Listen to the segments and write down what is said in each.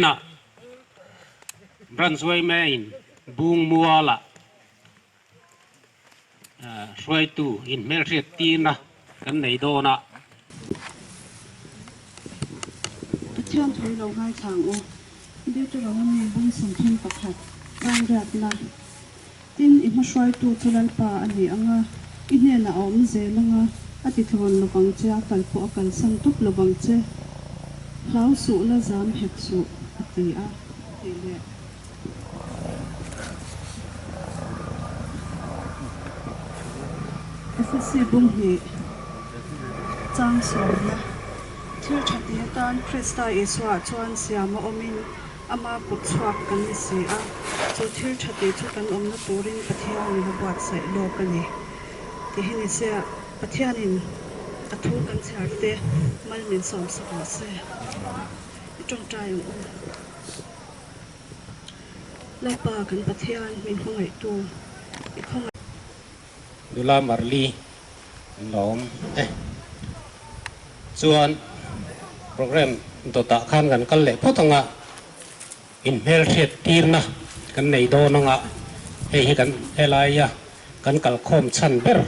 Vawiinah Branch yma in Bungmualah hruaitu inhmelhriat tirna kan nei dawn a. Pathian thu lo ngaithla ang u. Deuteronomy bung 31 changriatna Tin, i hmahruaitu chu Lalpa a ni ang a, i hnenah a awm zel ang a, a tithlawn lovang che, a kal pawh a kalsan tawp lovang che. Hlau suh la zam hek suh, a ti a, tih leh. Efesi bung hnih chang sawmna thil tha ti atan Krista Isua chuan siam a awmin ama kut chhuak kan ni si a, chu thil tha tih chu kan awmna turin Pathianin a buatsaih lawk a ni tih hi ni se a, Pathianin a thu kan chhiar te mal min sawmsak rawh se. I tawngtai ang u. Lalpa kan Pathian min hmangaihtu i khawngaih. Nula Marli lawm e. Chuan program dawtah khan kan kal leh phawt anga inhmelhriat tirna kan nei dawn anga hei hi kan helaia kan kalkhawm chhan ber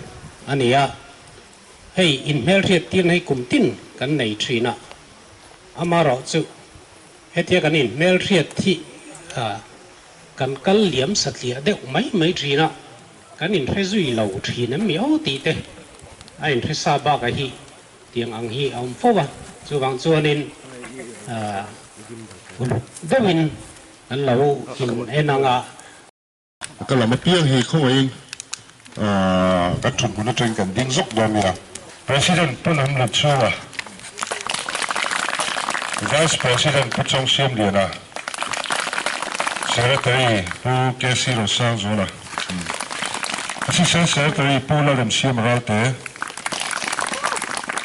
a ni a. Hei inhmelhriat tirna hi kum tin kan nei thin a, amaherawhchu Hetia kan inhmelhriat hi kan kal liam satliah deuh mai mai thin a, kan inhre zui lo thin em mi aw tih te a inhre sa bakah hi tiang ang hi a awm fo a, chuvang chuanin uluk deuhin kan lo in en ang a. Ka lam apiang hi khawngaihin kan thutbun atangin kan ding zawk dawn nia. President Pu Lam Lutchunga, Vice President Pu Chong Siam Liana, Secretary Pu KC Rosangzuala, Assistant Secretary Pu Lalrem Siam Ralte,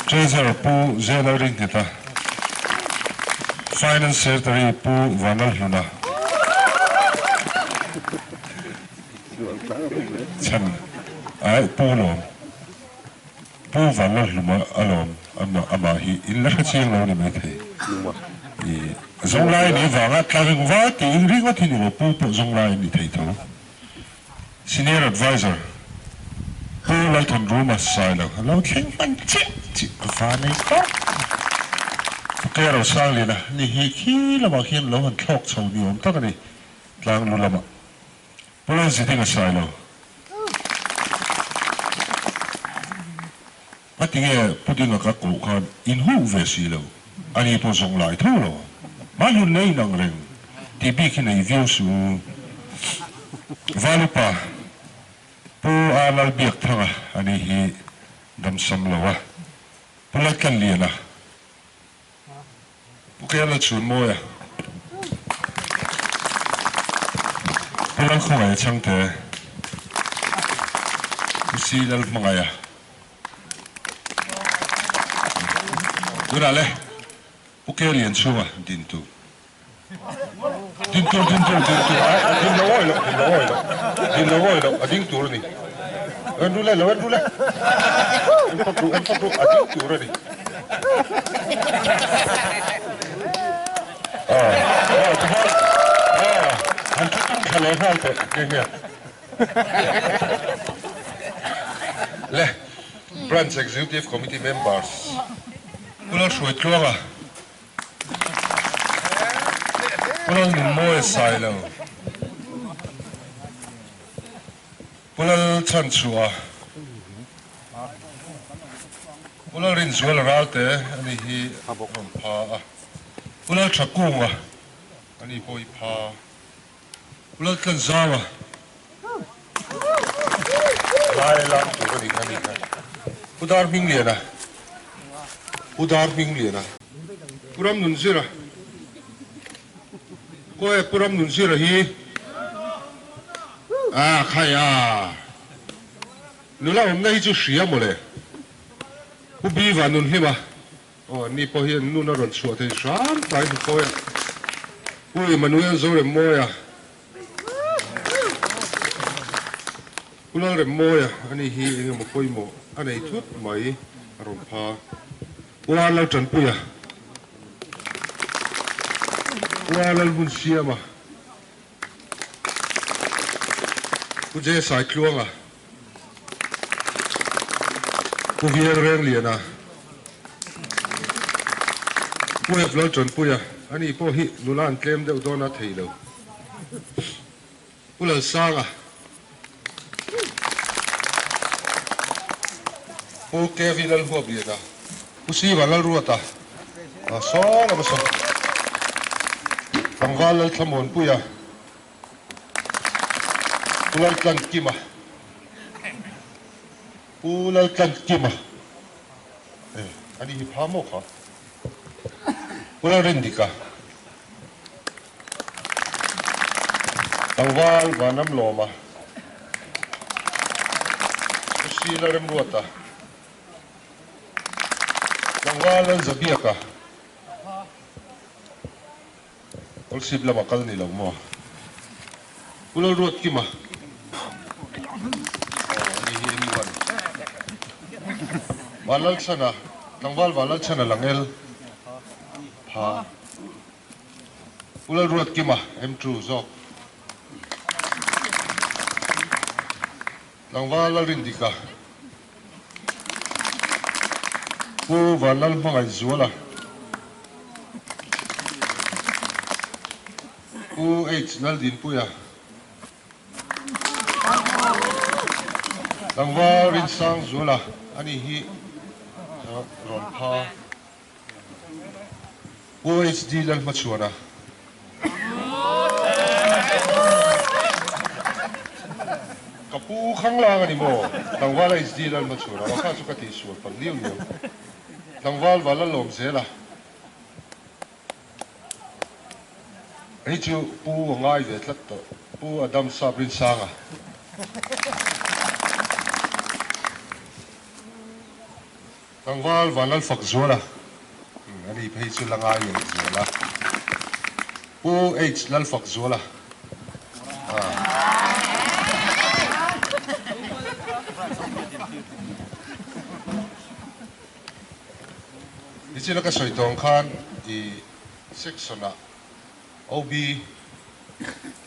Treasurer Pu J Lalringheta, Finance Secretary Pu Vanlalhluna chhan ai Pu lawm Pu Vanlalhluma a lawm amah hi in la hre chiang lo a ni maithei i Zonglai ni vanga tlaring va tiin ringawt hi ni lo Pu pawh Zonglai a ni thei tho. Senior Adviser Pu Lalthanruma Sailo a lo thleng hman chiah chiah a va nei tawp. Pu Kei Rosangliana ni hi khi lamah khian lo han thlawk chho ni awm tak a ni tlang lu lamah. Pu Lalzidinga Sailo A ti nge Pu Dinga ka koh khan in huh ve si lo, a ni pawh zawng lai tho lo. Hmahlun nei nang reng tih bik hi nei viau suh u. Valupa Pu A Lalbiakthanga a ni hi damsam lo a, Pu Laltlanliana, Pu Kei Lalchhunmawia, Pu Lalkhawngaia Chhangte, Pu Si Lalhmangaia. Tunah le Pu Kei Lianchhunga din tur. Din tur, din tur, din tur, a din lo awi loh, din lo awi loh, din lo awi loh, a ding tur a ni. En ru le, lo en ru le. En phawt ru, en phawt ru, a ding tur a ni. Ah, ah, tichuan, ah, han thu tum thla leh nghal teh, nghe nghe. Le, Branch Executive Committee members, Pu Lalhruaitluanga, Pu Lalnunmawia Sailo, Pu Lalchhanchhuah, Pu Lalrinzuala Ralte a ni hi a rawn pha a, Pu Lalthakunga a ni pawh hi pha, Pu Laltlanzaua lai lam tur a ni kha a ni kha, Pu Darhmingliana, Pu Darhmingliana. Pu Ramnunzira, Khawi Pu Ramnunzira hi a khai a, nula awmna hi chu hria mawle, Pu Biva Nunhlima, aw anni pawh hian nun a rawn chhuah thei hram tlai hmu khawi a, Pu Emmanuel Zoremmawia, Pu Lalremmawia ani hi eng emaw pawimawh a nei thut mai a rawn pha. Pu Arlo Tanpuia. Pu Lalhmunsiama, Pu J Saitluanga, Pu Vieng Rengliana, Pu F Laltanpuia, ani pawh hi nula an tlem deuh dawn a thei lo. Pu Lalsanga, Pu KV Lalhuapliana, Pu Siva Lalruata, saw lama saw, Tlangval Lalthlamuanpuia, Pu Laltlankima, Pu Laltlankima, ani hi pha maw kha? Pu Lalrindika. Tlangval Vanramlawma, Pu Sila Remruata, Tlangval Lalzabiaka, Kawlsip lama kal ni lo maw? Pu Lalruatkima, aw ani hi anyone? Vanlalchhana, Tlangval Vanlalchhana Langel, Pha. Pu Lalruatkima, M2, zawk. Tlangval Lalrindika, Pu Vanlalhmangaihzuala, Pu H Laldinpuia, Tlangval Rinsangzuala, ani hi rawn pha. Pu HD Lalhmachhuana. Ka pu khanglang a ni maw? Tlangval HD Lalhmachhuana aw kha chu ka tihsual palh liau liau. Tlangval Valalawm zela. Hei chu pu a ngai ve tlat tawh. Pu Adam Sap Rinsanga. Tlangval Vanlalfak Zuala, ani phei chu la ngai leh zual a. Pu H Lalfak Zuala, Nichina ka sawi tawng khan i section-ah OB,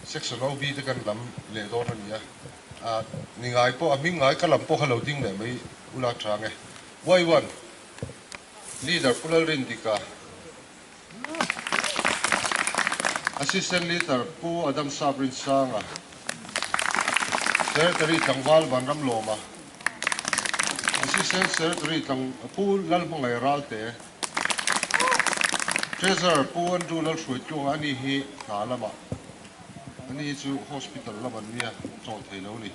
section OB te kan lam leh dawn a ni a. A ni ngai pawh a hming ngai ka lam pawh kha lo ding leh mai ula chang e. Y1 Leader Pu Lalrindika, Assistant Leader Pu Adam Saprinsanga, Secretary Tlangval Vanramlawma, Assistant Secretary Pu Lalhmangaih Ralte, Treasurer Pu Andrew Lalhruaitluanga ani hi hna lamah Ani hi chu hospital lam an nia, chawl thei lo ni.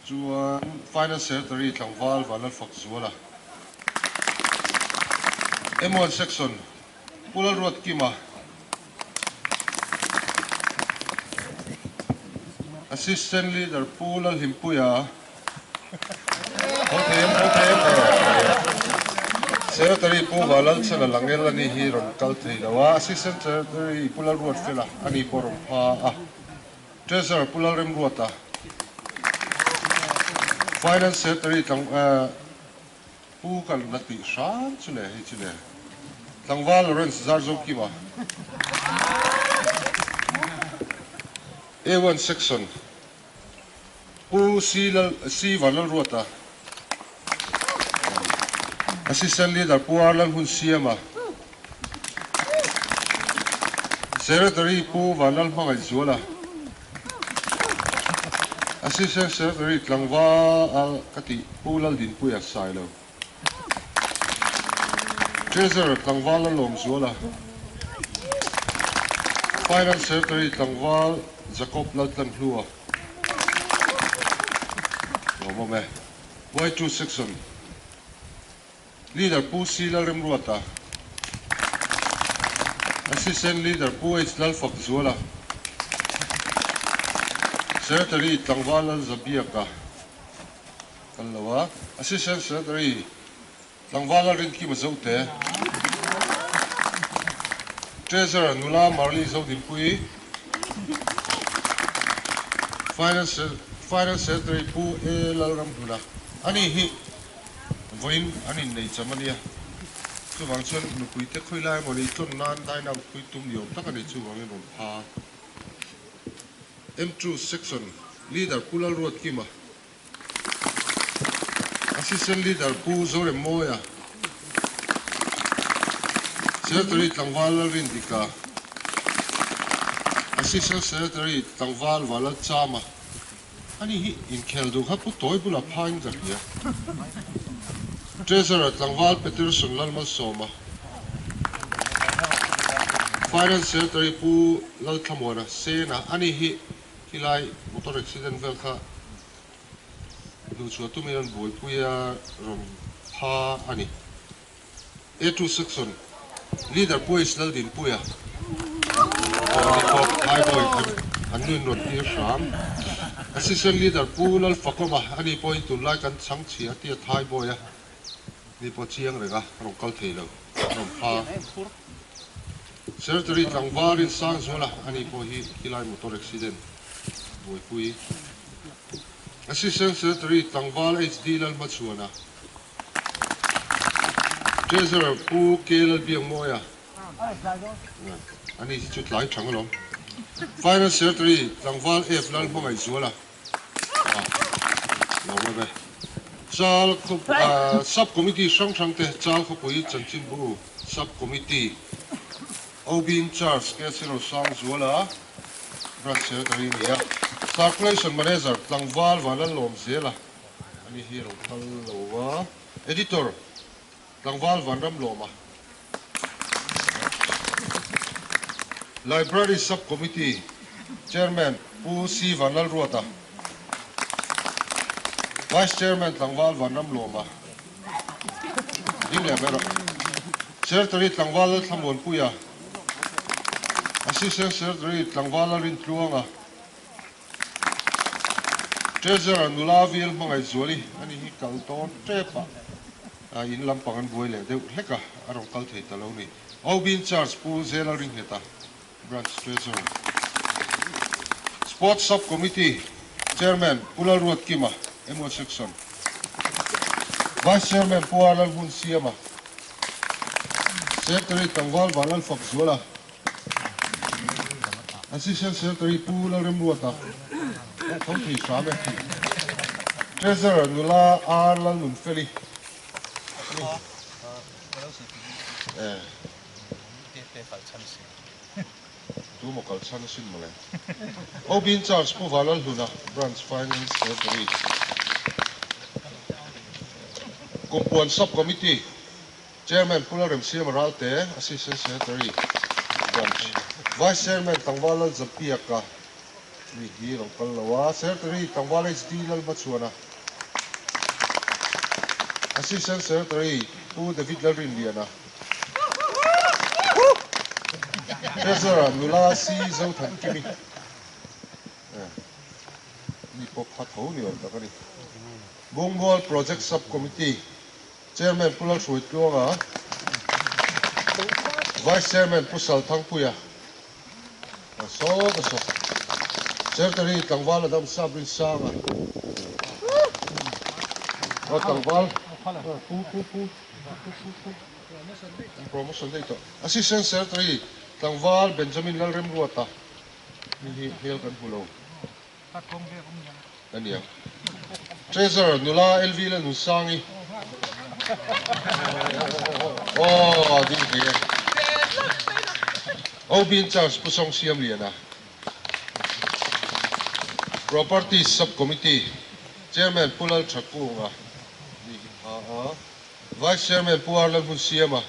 Chuan Finance Secretary tlangval Vanlalfak Zuala, M1 Section Pu Lalruatkima, Assistant Leader Pu Lalhimpuia, Tho thei em, tho thei em e. Secretary Pu Valalchhana Langel ani hi rawn kal thei lo a, Assistant Secretary Pu Lalruatfela ani pawh rawn pha a, Treasurer Pu Lalremruata, Finance Secretary tlang Pu ka la tih hram chu le hei chu le Tlangval Lawrence Zarzokima, A1 Section. Pu C Lal C Vanlalruata, Assistant Leader Pu R Lalhmunsiama, Secretary Pu Vanlalhmangaihzuala, Assistant Secretary Tlangval ka tih Pu Laldinpuia Sailo, Treasurer Tlangval Lalawmzuala, Finance Secretary Tlangval Jacob Laltlanhlua. Lawmawm e. Y2 Section Leader Pu C Lalremruata, Assistant Leader Pu H Lalfakzuala, Secretary Tlangval Lalzabiaka kal lo a, Assistant Secretary Tlangval Lalrinkima Zote, Treasurer Nula Marli Zodinpuii, Finance Finance Secretary Pu A Lalramhluna, ani hi vawiin an innei cham a nia. Chuvang chuan nupuite khawi lai emaw ni tlawn nan dine out pui tum ni awm tak a ni chuvangin rawn pha. M2 Section Leader Pu Lalruatkima, Assistant Leader Pu Zoremmawia, Secretary Tlangval Lalrindika, Assistant Secretary Tlangval Valalchama. Ani hi inkhel duh kha Pu Tawi bulah phain ka hria. Treasurer Tlangval Peterson Lalmalsawma, Finance Secretary Pu Lalthlamuana Sena, ani hi khilai motor accident vel kha hnuchhuah tumin an buaipui a rawn pha a ni. A2 Section Leader Pu H Laldinpuia aw ani pawh Thaibawi an nuin rawn tir hram. Assistant Leader Pu Lalfakawma ani pawhin tunlai kan chhang chhia a tia Thaibawi a ni pawh chiang reng a rawn kal thei lo a rawn pha. Secretary Tlangval Rinsangzuala ani pawh hi khilai motor accident buaipui. Assistant Secretary Tlangval HD Lalhmachhuana. Treasurer Pu K Lalbiakmawia ani hi chu tlai thang alawm. Finance Secretary Tlangval F Lalhmangaihzuala lo awm e. Chal Sub Committee hrang hrang te Chal khawpui Chanchinbu Sub Committee OB in Charge K C Rosangzuala Branch Secretary a ni a. Circulation Manager Tlangval Vanlalawmzela Ani hi a lo kal lo a. Editor, Tlangval Vanramlawma. Library Sub Committee Chairman Pu C Vanlalruata, Vice Chairman Tlangval Vanramlawma, ding leh mai rawh. Secretary Tlangval Lalthlamuanpuia, Assistant Secretary Tlangval Lalrintluanga, Treasurer nula Vil Hmangaihzuali a ni hi kal dawn tep a, in lampang an buai leh deuh hlek a, a rawn kal thei ta lo ni. OB in charge Pu Zela Ringheta, Branch Treasurer. Sports Sub Committee Chairman Pu Lalruatkima, MO Section. Vice Chairman Pu R Lalhmunsiama, Secretary Tlangval Vanlalfakzuala, Assistant Secretary Pu Lalremruata pawh tho thei hram e. Treasurer nula R Lalnunfeli a ni. Tu maw kal chhan asin mawle. OB in charge Pu Vanlalhluna, Branch Finance Secretary. Kumpuan Sub Committee. Chairman Pu Lalremsiama Ralte, Assistant Secretary, Branch, Vice Chairman Tlangval Lalzapiaka mi hi lo kal lo a, Secretary Tlangval HD Lalhmachhuana, Assistant Secretary Pu David Lalrinliana, Treasurer Nula C Zothankimi mi pawh kha tho ni awm tak a ni. Bungmual Project Sub Committee Chairman Pu Lalhruaitluanga, Vice Chairman Pu Salthangpuia, sawt a saw, Secretary Tlangval Adam Sabrinsanga, aw Tlangval Pu Pu Pu Promotion daih tawh, Assistant Secretary Tlangval Benjamin Lalremruata, mi hi hmel kan hmu lo. A nia. Treasurer nula LV Lalnunsangi. Aw a ding thei e. OB in charge Pu Song Siamliana. Properties Sub Committee Chairman Pu Lalthakunga ni hi pha a. Vice Chairman Pu R Lalhmunsiama.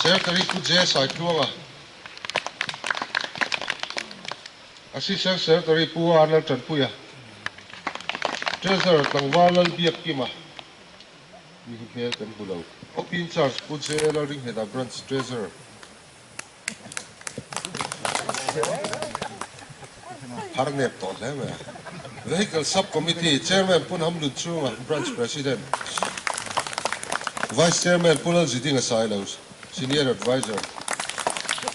Secretary Pu J Saitluanga. Assistant Secretary Pu R Laltanpuia, Treasurer Tlangval Lalbiakkima mi hi hmel kan hmu lo. OP in charge Pu J Lalringheta Branch Treasurer. Phar nep tawh hle mai a. Vehicle Sub Committee Chairman Pu Nam Lunchunga Branch President, Vice Chairman Pu Lalzidinga Sailo, Senior Adviser,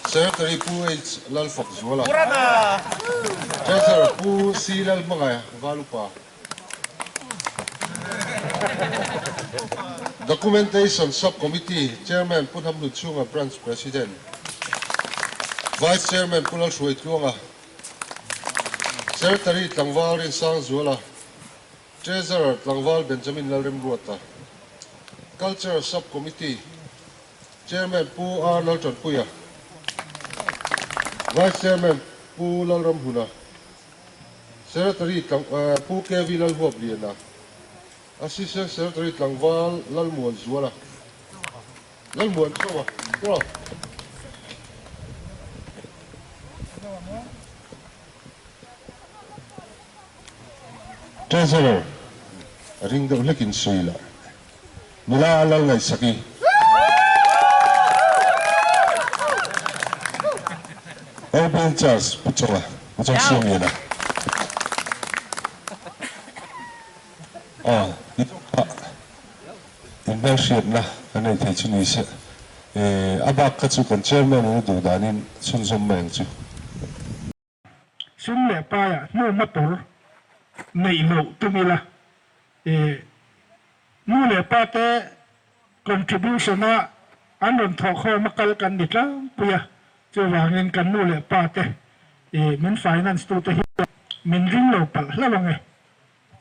Secretary Pu H Lalfakzuala, Treasurer Pu C Lalhmangaia Valupa. Documentation Sub Committee Chairman Pu Hnamhlunchhunga Branch President, Vice Chairman Pu Lalhruaitluanga, Secretary Tlangval Rinsangzuala, Treasurer Tlangval Benjamin Lalremruata, Culture Sub Committee Chairman Pu R Laltanpuia, Vice Chairman Pu Lalramhuna, Secretary Pu KV Lalhuapliana, Assistant Secretary Tlangval Lalmuanzuala, Lalmuanchauha, Pro. Treasurer, a ring deuh hlekin sawi lah. Nula lal ngaihsaki. OB in charge Pu Chawnga, Pu Chawngsiamliana. Aw, i ah inhmelhriatna kan nei thei chu ni se, a bak kha chu kan chairman in a duh danin chhunzawm mai ang chu. Sum leh paiah hnuhma tur neih loh tum ila, ih nu leh pa te contribution a an rawn thawhkhawm a kal kan ni tlangpui a, chuvangin kan nu leh pa te ih min finance tu te hian min ring lo palh hlauh ang e.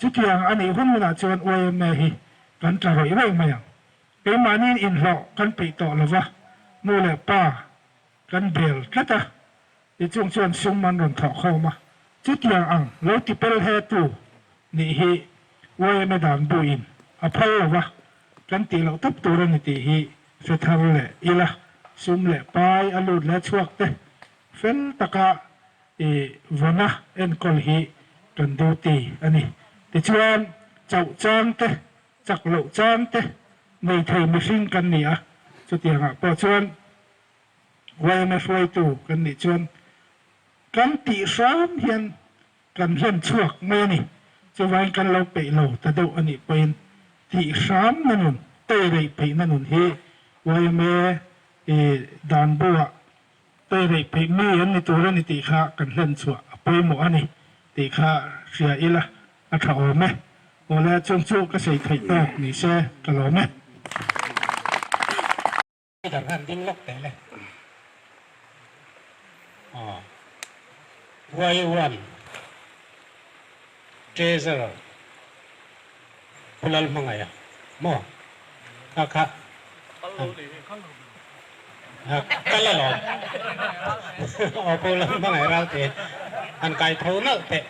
Chutiang a nih hun hunah chuan yma hi kan tla rawih rawih mai ang. Keimahniin inhlawh kan peih tawh lova, nu leh pa kan bel tlat a. Ti chung chuan sum an rawn thawh khawm a, chutiang ang lo ti pel he tu nih hi yma dan bu in a phal lo va, kan tih loh tawp tur a ni tih hi hre thar leh ila, sum leh pai a lut leh chhuak te fel taka i vawna enkawl hi kan duty a ni. Tichuan chauh chang te, chak loh chang te nei thei mihring kan ni a, chutiangah pawh chuan Yma hruaitu kan nih chuan kan tih hram hian kan hlen chhuak mai a ni. Chuvangin kan lo peih lo ta deuh a nih pawhin tih hramna nun, teirei peihna nun hi yma dan buah teirei peih mi an ni tur a ni tih kha kan hlen chhuah a pawimawh a ni tih kha hria ila a tha awm e. Awle chung chu ka sei theih tawk ni se ka lawm e. Leader khan ding lawk teh le. Aw. Y1 Treasurer Pu Lalhmangaih a maw? Kha kha. Kal alawm. Aw Pu Lalhmangaih Ralte han kai tho nalh teh.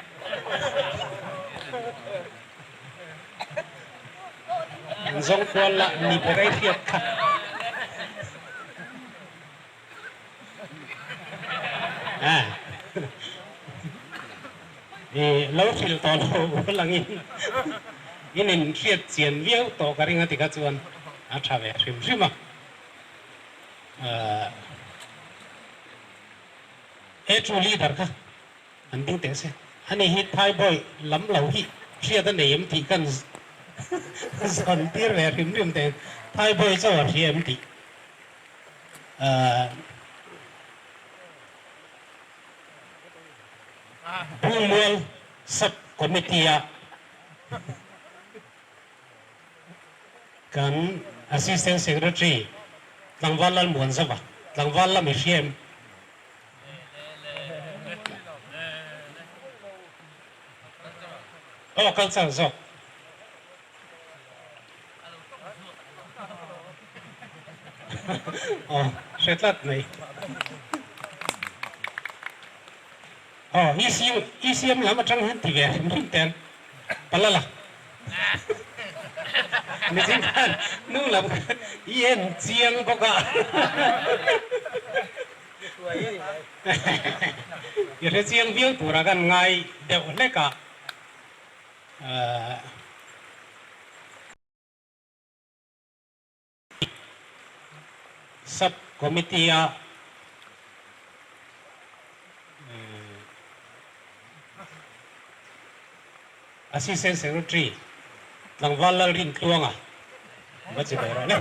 An zawng kual lah ni ber ei hriat kha. I lo hrilh tawh lo ul angin in in hriat chian viau tawh ka ring a tikha chuan a tha ve hrim hrim a. He thu leader kha An ding teh se. Ani hi Thaiboy lam lo hi hriat a nei em tih kan zawn tir ve hrim hrim teh. Thaiboy chaw a hria em tih. Bungmual Sub Committee a kan Assistant Secretary Tlangval Lalmuanzova, Tlangval lam i hria em? Aw kal char zawk. Aw hre tlat mai. Aw ECM lam atang hian ti ve hrim hrim ten palala. Nichin khan nu lam khan i en chiang bawk a. I hre chiang viau tura kan ngai deuh hlek a. Sub Committee a Assistant Secretary Tlangval Lalrintluanga va chi ber rawh le.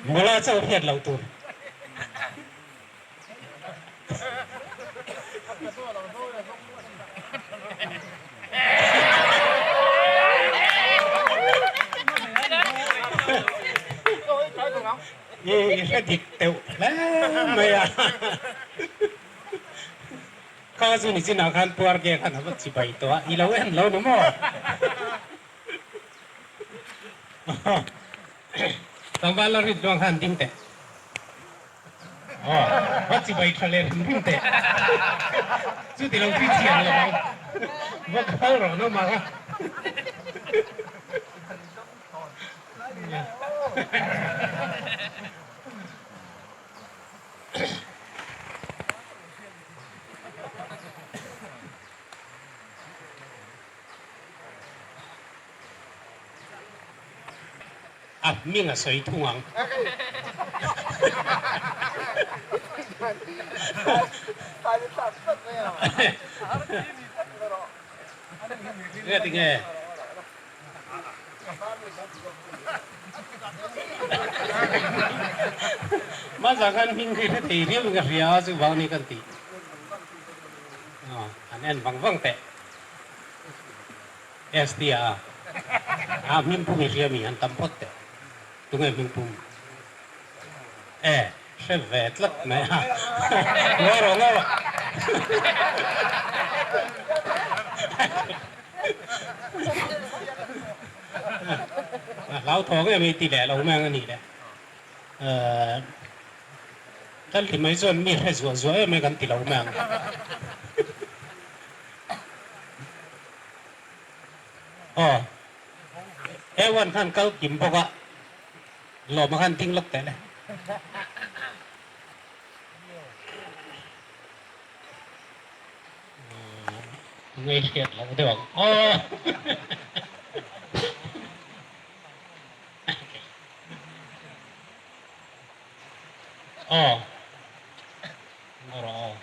Nula chauh hriat loh tur. I hre dik teuh hle mai a. Kha chu ni chinah khan puar ge khan a va chibai tawh a, i lo en lo ni maw? Tlangval la rit luang khan ding teh. Aw, va chibai tha leh hrim hrim teh. Chuti lo chu i thiam lo ang. Va kal rawh no mah a. A hming a sawi thung ang. Nge tinge? Hmasa khan hming khi hre thei riau in ka hria a, chuvang ni kan tih. An en vang vang teh. ST a a hming pum i hria mi an tam phawt teh. Tunge hming pum? E hre ve tlat mai a. Ngawi rawh ngawi rawh. A hlauthawng em i ti leh lo mai ang a nih le. Kan ti mai chuan mi hre zuah zuah em em kan ti lo mai ang. Aw, A1 khan kal kim bawk a, lawma khan ding lawk teh le. Ngei hriat loh deuh ang aw. Aw. Ngaw rawh aw.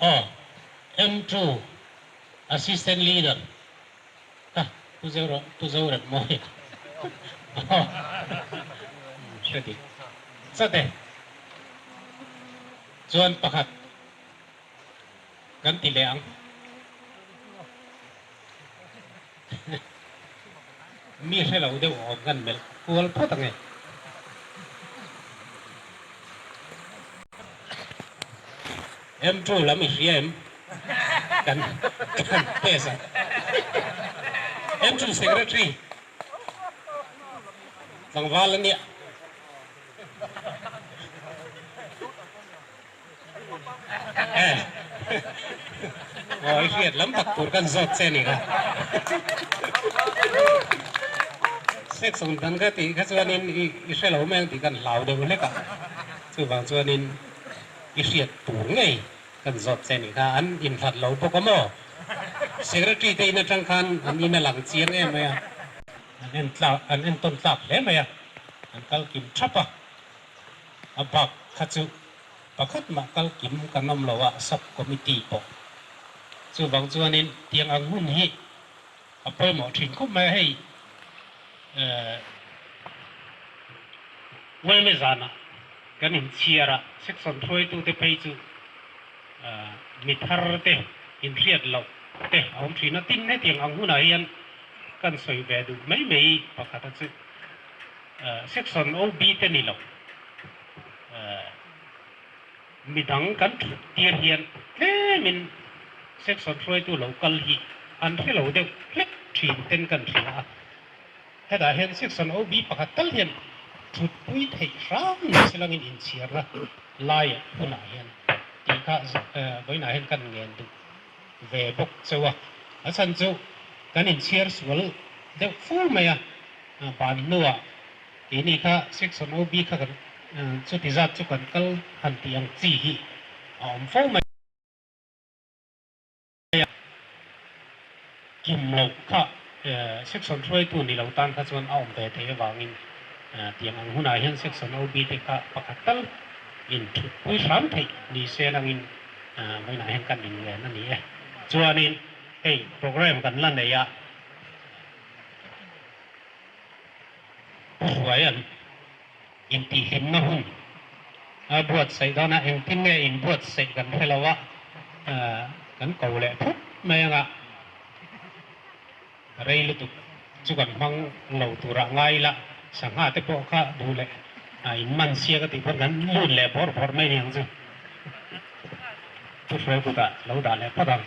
Aw. M2 Assistant Leader Ka Pu Zero Pu Zorem mawi aw. Hre dik chat e. Chuan pakhat kan ti leh ang. Mi hre lo deuh awm kan melh kual phawt ang e. M2 lam i hria em? Kan kan test ang. M2 secretary tlangval a nia. Aw i hriat lam tak tur kan zawt che ni kha. Sex awm dan ka tih kha chuanin i hre lo mai ang tih kan hlau deuh hlek a, chuvang chuanin i hriat tur ngei kan zawt che ni kha. An inhlat lo bawk a maw? Secretary te in atang khan an in a lang chiang em mai a, an en tlak an entawn tlak hle mai a, an kal kim thap a. A bak kha chu pakhat mah kal kim kan awm lo a, sub committee pawh. Chuvang chuanin tiang ang hun hi a pawimawh thin khawp mai a, hei eh Uaime zanah kan inchhiar a, section hruaitute phei chu eh mi thar te inhriat loh te a awm thin a, tin hetiang ang hunah hian kan sawi ve duh mai mai pakhat a chu. Section OB te ni lo midang kan thut tir hian tlemin section hruaitu lo kal hi an hre lo deuh hlek thin ten kan hria a. Hetah hian section OB pakhat tal hian thutpui theih hram ni silangin inchhiarna laiah hunah hian tih kha vawiinah hian kan ngen duh ve bawk cheu a. A chhan chu kan inchhiar sual deuh fur mai a. Ban hnuah keini kha section OB kha kan chuti zat chu kan kal han tih ang chi hi a awm fo mai a, kim loh kha section hruaitu ni lo tan kha chuan a awm ve thei avangin tiang ang hunah hian section OB te kha pakhat tal in thutpui hram theih ni se langin vawiinah hian kan inlen a ni e. Chuanin hei program kan la nei a. Pu Hruaia'n intihhlimna hun A buatsaih dawn a, engtin nge in buatsaih kan hre lo a, kan ko leh phut mai ang a, rei lutuk chu kan hmang lo turah ngai ila, sangha te pawh kha duh leh in man sia ka tih pawn kan lut leh bawrh bawrh mai niang chu. Thuhruai kutah lo dah leh phawt ang.